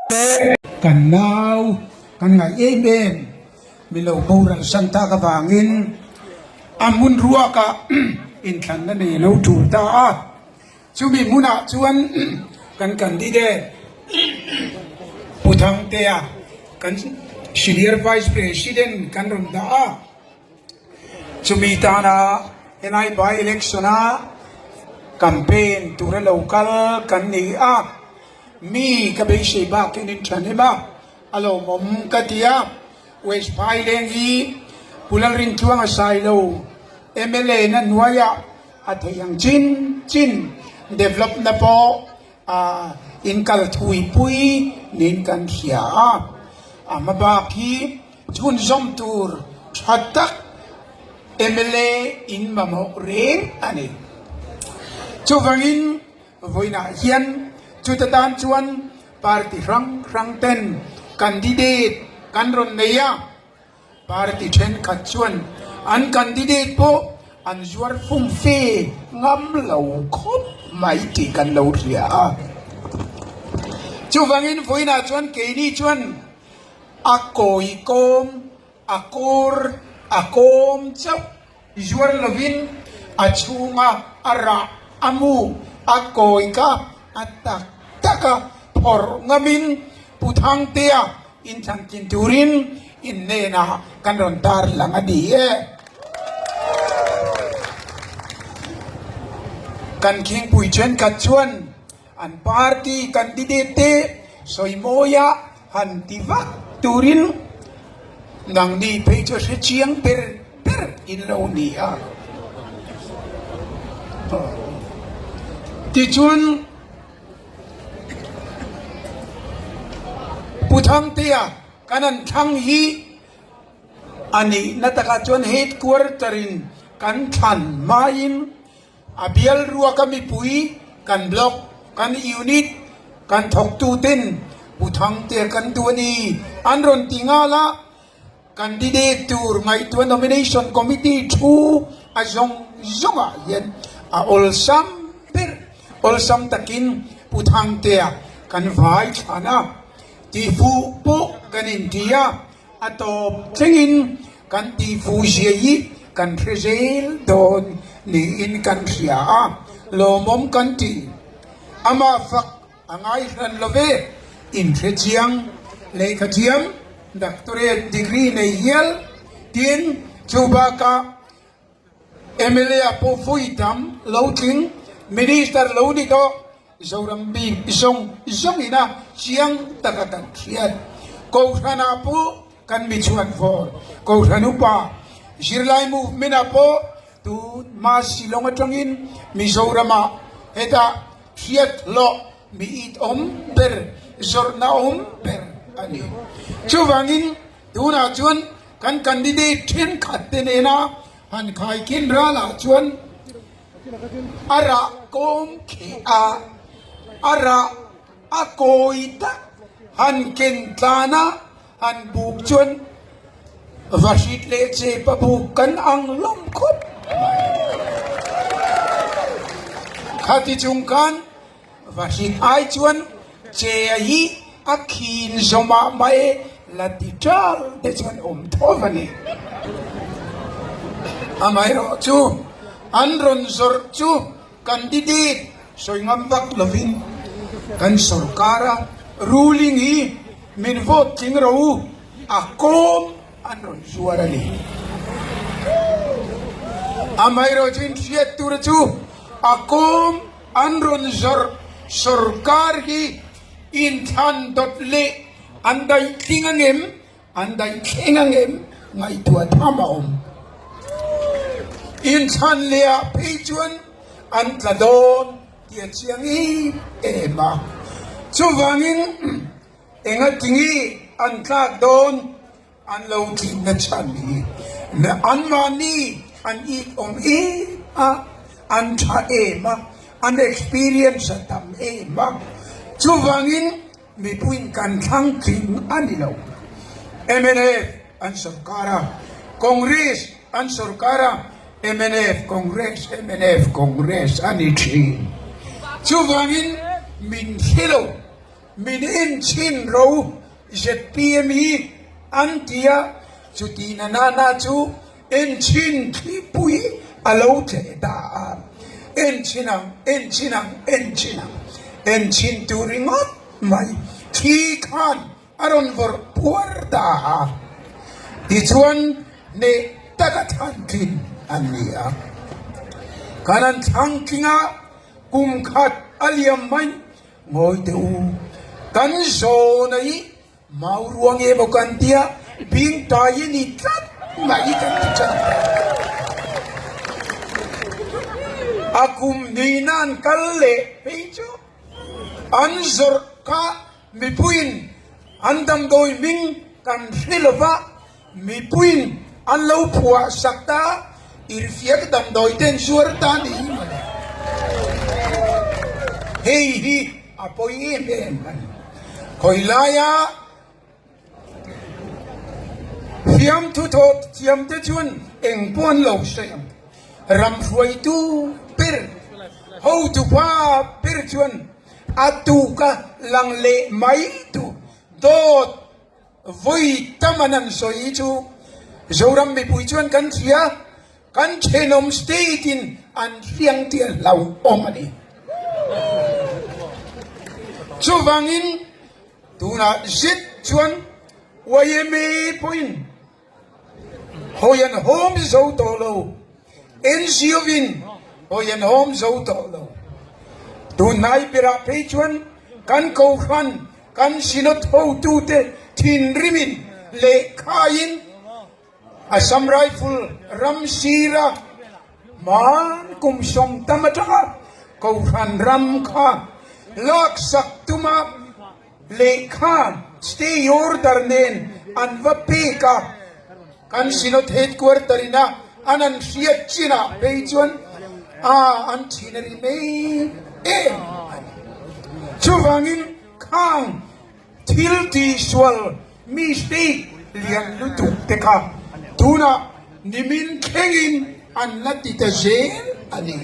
Kan nau kan ngaih em em mi lo boral san tak avangin a hmun ruakah inthlanna nei a lo tul ta a. Chumi hmunah chuan kan candidate Pu Thangtea kan Senior Vice President kan rawn dah a. Chumi tana helai by election a campaign tura lo kal kan ni a, mi ka beisei bakin in thahnem a, a lawmawm ka ti a. West Phaileng hi Pu Lalrintluanga Sailo mla na hnuaiah a theih ang chin chin develop na pawh a inkal thuipui niin kan hria a, a hma bak hi chhunzawm tur tha tak mla in mamawh reng a ni. Chuvangin vawiinah hian chuta tan chuan party hrang hrang ten candidate kan rawn nei a. Party thenkhat chuan an candidate pawh an zuar fum fe ngam lo khawp mai tih kan lo hria a. Chuvangin vawiinah chuan keini chuan a kawi kawm, a kawr a kawm chauh Zuar lovin a chhunga a rah a mu a kawi kha a tak tak a phawrh ngamin Pu Thangtea inthlan tlin turin innenah kan rawn tar lang a ni e. Kan khingpui thenkhat chuan An party candidate te sawimawi a han ti vak turin nangni phei chu hre chiang ber ber in lo ni a. Tichuan Pu Thangtea kan an thlang hi a nihna takah chuan headquarter in kan thlan hmain A bial ruaka mipui kan block, kan unit, kan thawktuten Pu Thangtea kan duh a ni an rawn ti nghal a, candidate tur ngaihtuah nomination committee thu a zawng zawngah hian a awlsam ber, awlsam takin Pu Thangtea kan vai thlan a, tifuh pawh kan inti a. A tawp thlengin kan tihfuh zia hi kan hre zel dawn niin kan hria a, lawmawm kan ti. Amah fak a ngai hran lo ve, inhre chiang, lehkha thiam, doctorate degree nei hial, tin chu bakah mla ah pawh vawi tam lo tling, minister lo ni tawh. Zoram bik zawng zawngin a chiang taka kan hriat. Kohhranah pawh kan mi chhuan fawr. Kohhran upa zirlai movement ah pawh tun hma Shillong atangin Mizoramah hetah hriat hlawh mi it awm ber, zawrhna awm ber a ni. Chuvangin tunah chuan kan candidate thenkhat te nena han khaikhin ralah chuan, A rah kawm kheh a, a rah a kawi tak han ken tlan a, han buk chuan vahrit leh chepa buk kan ang hlawm khawp mai. Khati chung khan Vahrit ai chuan che a hi a khin zawmah mai la ti ṭal te chuan awm tho a ni. Amaherawh chu an rawn zawrh chu candidate sawi ngam vak lovin kan sorkar a ruling hi min vote tling ro u a kawm an rawn zuar a ni. Amaherawh chu inhriat tura chu a kawm An rawn zawrh sorkar hi inthlan dawt leh an daih tling angem, an daih thleng angem ngaihtuah tham a awm. Inthlan leh ah phei chuan an tla dawn tih a chiang em em a. Chuvangin engatinge an tlak dawn? An lo tlinna chhan hi anmahni an it awm em a, an tha em a, an experience a tam em a, chuvangin mipuiin kan thlang tling a ni lo. Mnf an sorkar a, Congress an sorkar a, mnf Congress, mnf Congress a ni thin. Chuvangin min hre lo. Min enchhin ro zpm hi an ti a, chuti na na na chu enchhin thlipui a lo tleh ta a, enchhin ang, enchhin ang, enchhin ang, enchhin tur ringawt mai thli khan a rawn vawrh puar ta a, tichuan hneh taka thlantlin an ni a, kan an thlangtling a, kum khat a liam mai. Ngawi teh u, kan zawna hi mau ruang emaw kan tia bing tai a ni tlat mai kan ti than ta. A kum hnihna an kal leh phei chu an zawrh kha mipuiin an damdawi hming kan hre lo va, Mipuiin an lo phuah sak ta, irhfiak damdawi ten zuar ta ni hi mawle. Hei hi a pawi em em a ni. Khawi laia fiamthu thawh thiam te chuan eng pawh an lo sawi ang. Ram hruaitu ber, hotupa ber chuan a tuka lang leh mai tu dawt Vawi tam an han sawi chu Zoram mipui chuan kan hria, kan thenawm state in an hriang tih a hlauhawm a ni. Chuvangin tunah zet chuan yma pawhin hawi an hawm zo tawh lo, NGO in hawi an hawm zo tawh lo. Tunhnai berah phei chuan kan kohhran Kan Synod hotute thinrimin lehkhain Assam Rifle ram sira hman kum sawmtam atanga Kohhran ram kha laksak tuma lehkha stay order nen an va pek a, kan Synod headquarter ina an an hriat chinah phei chuan a an thin a ri mai em a ni. Chuvangin. Khang thil tihsual mistake lian lutuk te kha tunah nimin thlengin an la ti ta zel a ni.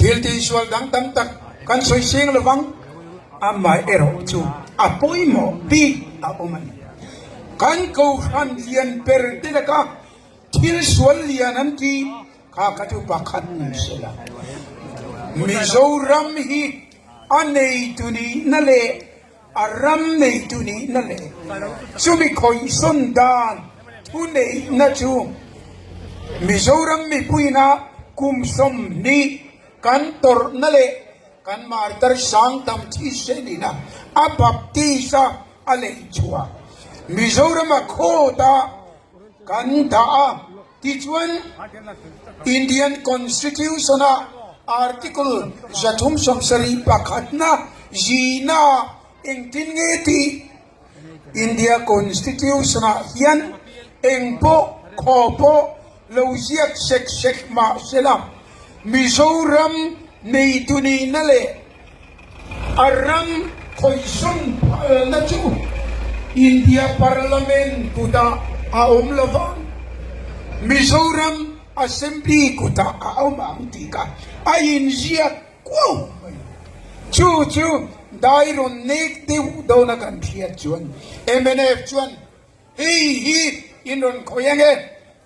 Thil tihsual dang tam tak kan sawi seng lovang, amaherawh chu a pawimawh bik a awm a ni. Kan Kohhran lian ber te laka Thil sual lian an ti kha kha chu pakhat ni se la. Mizoram hi a neitu nihna leh a ram neitu nihna leh chumi khawihsawn dan thu neihna chu Mizoram mipuina kum 20 kan tawrhna leh kan martar sang tam thisenina a baptist a a lei chhuah Mizorama court a Kan dah a, tichuan Indian Constitution-a Article 370 pakhatna zina engtin nge tih? India Constitution-ah hian eng pawh khaw pawh lo ziak sek sek mah sela, Mizoram neitu nihna leh A ram khawihsawn phalna chu India Parliament kutah a awm lo vang, Mizoram Assembly kutah a awm ang tih kha a inziak kuau mai. Chu chu dai rawn nek deuh dawna kan hriat chuan mnf chuan Hei hi in rawn khawih ange,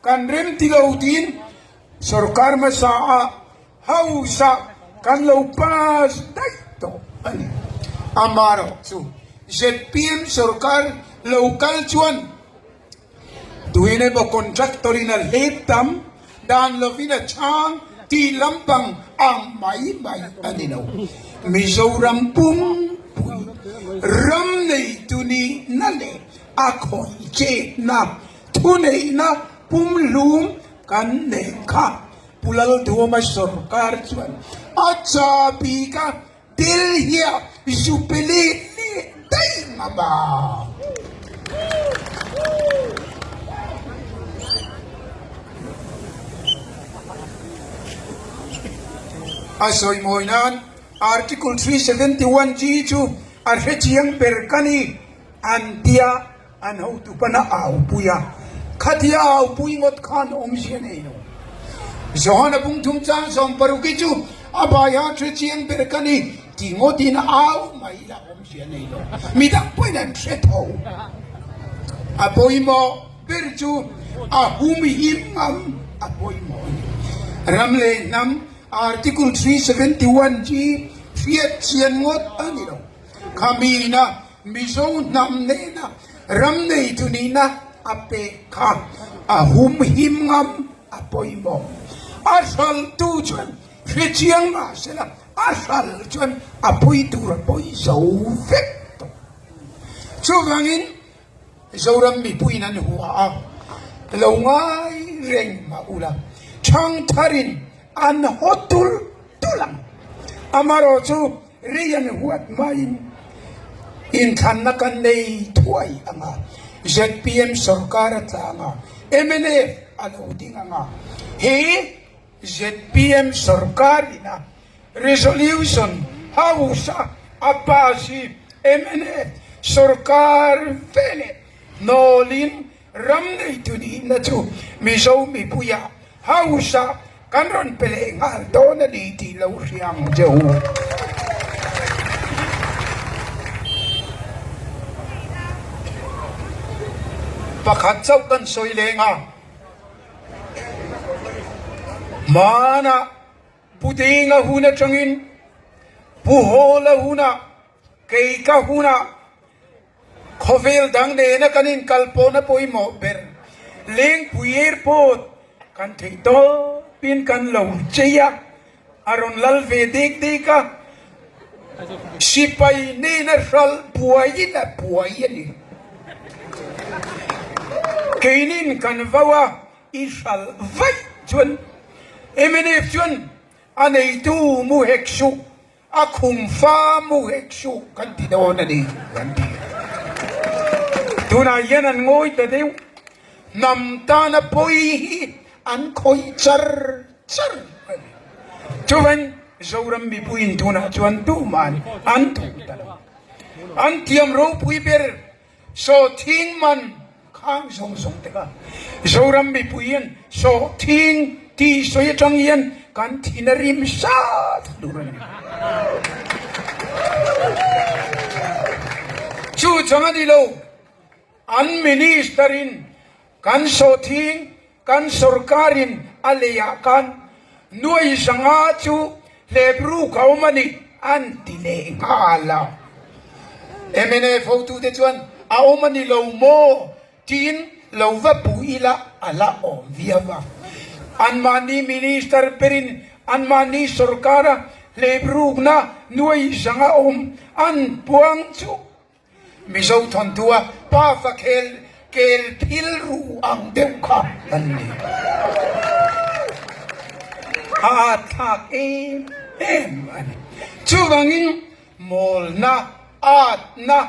kan rem ti lo tiin sorkar hmasa ah house ah kan lo pass daih tawh a ni. Amaherawh chu zpm sorkar lo kal chuan tuin emaw contractor in a hlep tam dan lovin a chhang tih lampang ang mai mai a ni lo. Mizoram pumpui ram neitu nihna leh A khawih chetna thuneihna pumhlum kan neih kha Pu Lalduama sorkar chuan a chabi kha Delhi-ah zu pe let leh daih ngam a. A sawi mawi nan Article 371G chu a hrechiang ber ka ni. An tia an hotu pan a aupui a, khatia aupui ngawt khan awmzia nei lo. Johana bungthum chang 60 hi chu a baiha hre chiang ber ka ni ti ngawtin au mai la awmzia nei lo. Midang pawhin an hre tho. A pawimawh ber chu a humhim ngam a pawimawh a ni. Ram leh hnam Article 371 hi hriat chian ngawt a ni lo. Khamina Mizo hnam nena ram neitu nihna a pek kha a humhim ngam a pawimawh. A hralhtu chuan hrechiang mah sela a hralh chuan a pawi tur a pawi zo vek tawh. Chuvangin Zoram mipuiin an hua a, lo ngai reng mah ula, thangtharin an haw tul tul ang. Amarawh chu rei an huat hmain inthlanna kan nei thuai ang a, zpm sorkar a tla ang a, mnf a lo ding ang a, he zpm sorkar ina Resolution House-a a pass hi mnf sorkar veleh hnawlin ram neitu nihna chu Mizo mipuia House-ah kan rawn pe leh nghal dawn a ni tih lo hria ang che u. Pakhat chauh kan sawi leng a, hmanah Pu Dinga hun atangin Pu Hawla hunah kei ka hunah khawvel dang nena kan inkalpawhna pawimawh ber Lengpui Airport kan theih tawpin kan lo chei a, a rawn lal ve dek dek a, sipai nena hralh buaiin a buai a ni. Keinin kan vau a. I hralh vaih chuan mnf chuan a neitu mu hek suh, a khum fa mu hek suh kan ti dawn a ni an ti. Tunah hian an ngawi ta deuh, hnam tana pawi hi an khawih char char a ni. Chuvan Zoram mipuiin tunah chuan tuman an duh ta lo. An tiam ropui ber Sawhthing man khang zawng zawng te kha Zoram mipui hian sawhthing tih sawi atang hian kan thin a rim sat dur a ni. Chu chang a ni lo, an minister in kan sawhthing Kan sorkarin a leiah khan nuai 500 chu hlepruk a awm a ni an ti leh nghal a. Mnf hotute chuan a awm a ni lo maw tiin lo va puh ila a la awm viau a. Anmahni minister berin anmahni sorkara hleprukna nuai 500 awm an puang chu Mizo thawnthua pa fa khel kel phil ru ang deuh kha an ni. A at thlak em em a ni. Chuvangin mawlna, atna,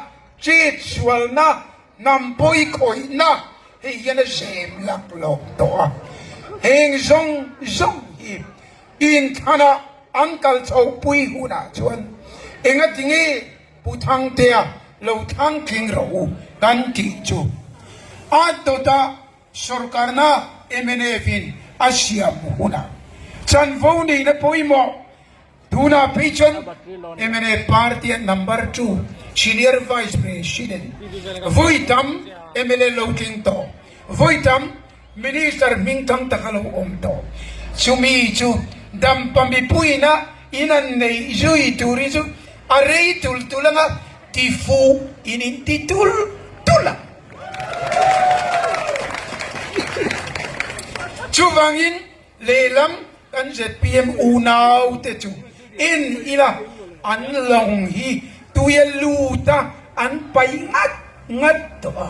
chetsualna, hnam pawi khawihna hei hian a zem laklawk tawh a. Heng zawng zawng hi inthlanah an kal chhohpui hunah chuan engatinge Pu Thangtea lo thlang tling rawh u kan tih chu a dawta sorkarna mnf in a siam hunah chanvo neihna pawimawh tunah phei chuan mnf party a number two senior vice president vawi tam mla lo tling tawh vawi tam Minister hming thang tak a lo awm tawh. Chumi chu dampa mipuina in an neih zui tur hi chu a rei tul tul anga ti fuh in in ti tul tul ang. Chuvangin lehlam kan zpm unau te chu en ila an lawng hi tuia lut a an paih ngat ngat tawh a.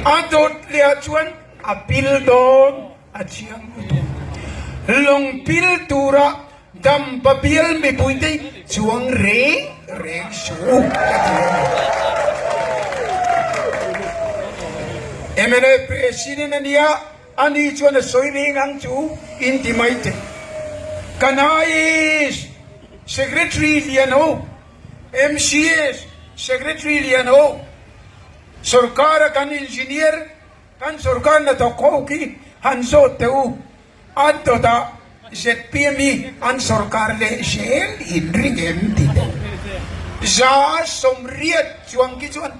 A dawt leh ah chuan a pil dawn a chiang lutuk. Lawng pil tura dampa bial mipui te chuang reng reng suh u ka ti a ni. Mnf President a nia. Ani chuan a sawi reng ang chu in ti mai teh. Kan IAS Secretary lian ho, MCS Secretary lian ho, sorkara kan Engineer, kan sorkar hnathawk ho khi han zawt teh u. A dawtah zpm hi an sorkar leh zel in ring em ti teh. 80% chuang khi chuan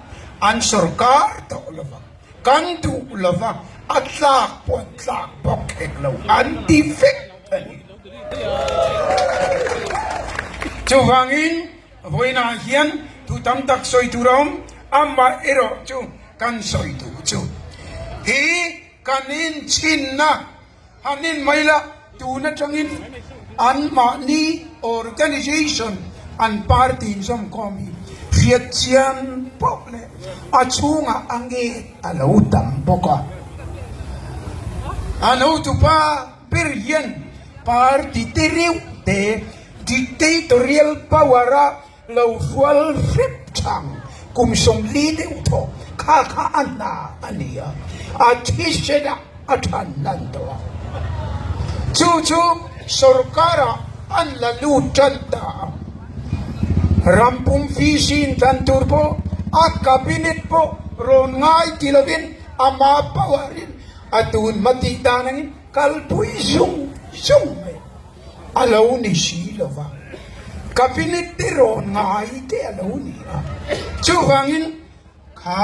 an sorkar tawh lo vang. Kan duh lo va, a tlak pawh an tlak bawk hek lo an ti vek a ni. Chuvangin vawiinah hian thu tam tak sawi tur a awm, amah erawh chu kan sawi duh chu hi kan inchhinna han en mai la, tun atangin anmahni organisation an party inzawmkhawm hi hriat chian pawh leh a chhungah a nge a lo tam bawk a. An hotupa ber hian party te reuh te dictatorial power a lo hrual hrep chang kum 40 deuh thawh kha kha a hna a ni a, a thisenah a than hnan tawh a. Chu chu sorkarah an la lut tan ta a, ram pum fee tan tur pawh a cabinet pawh rawn ngai ti lovin ama power in a tun hma tih dan angin kalpui zung zung mai a lo ni si lo va, cabinet te rawn ngai te a lo ni a. Chuvangin kha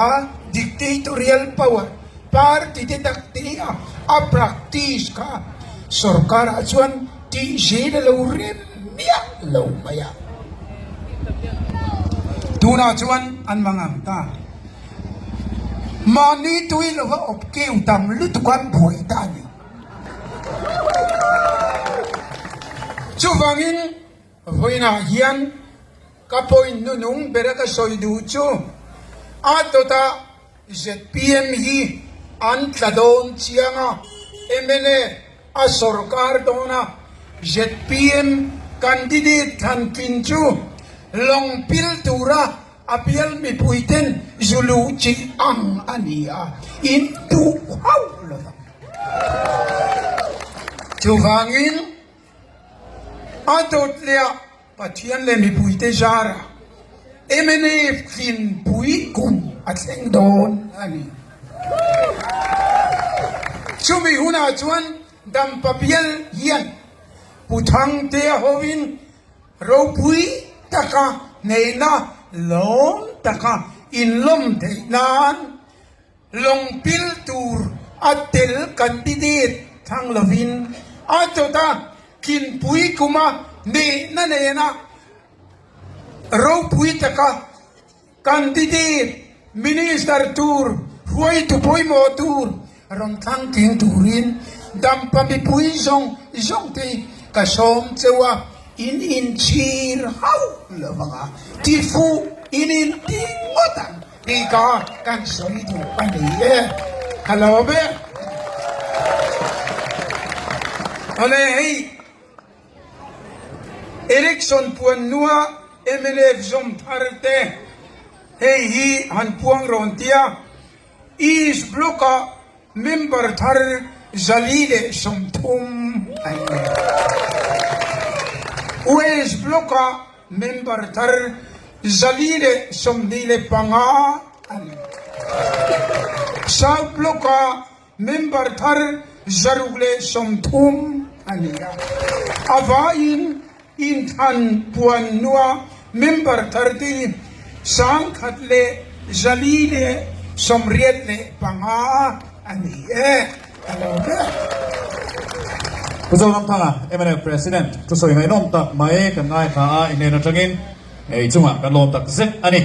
dictatorial power party te tak te a a practice kha sorkar ah chuan tih zel a lo rem miah lo mai a. Tunah chuan an mangang ta. Mahni tui lova awp keu tam lutuk an buai ta a ni. Chuvangin vawiinah hian ka point hnunung bera ka sawi duh chu a dawtah zpm hi an tla dawn chiang a, mna a sorkar dawn a, zpm candidate thlan tlin chu lawng pil tura A bial mipuiten zu luh chih ang a ni a, in duh hauh lo vang. Chuvangin a dawt leh Pathian leh mipuite zarah mnf tlinpui kum a thleng dawn a ni. Chumi hunah chuan Dampa bial hian Pu Thangtea hovin Ropui taka hneihna lawm taka inlawm theih nan lawng pil tur a tel candidate thlang lovin a dawta tlinpui kuma hnehna nena ropui taka Candidate Minister tur hruaitu pawimawh tur rawn thlang tling turin Dampa mipui zawng zawng te ka sawm cheu a, in inchhir hauh lo vang a, tifuh in inti ngawt ang tih ka kan sawi duh a ni e. Ka lawm e. Awle hei. Election puan hnua mnf zawm thar te hei hi han puang rawn tia East Block ah member thar 430 an nei. West Block ah member thar 425 an nei. South Block ah Member thar 630 a ni a, a vaiin inthlan puan hnua member thar te hi 1485 a ni e, a lo ber. Pu Zoramthanga, mnf President, thusawi ngaihnawm tak mai kan ngaithla a, i hnen atangin i chungah kan lawm tak zet a ni.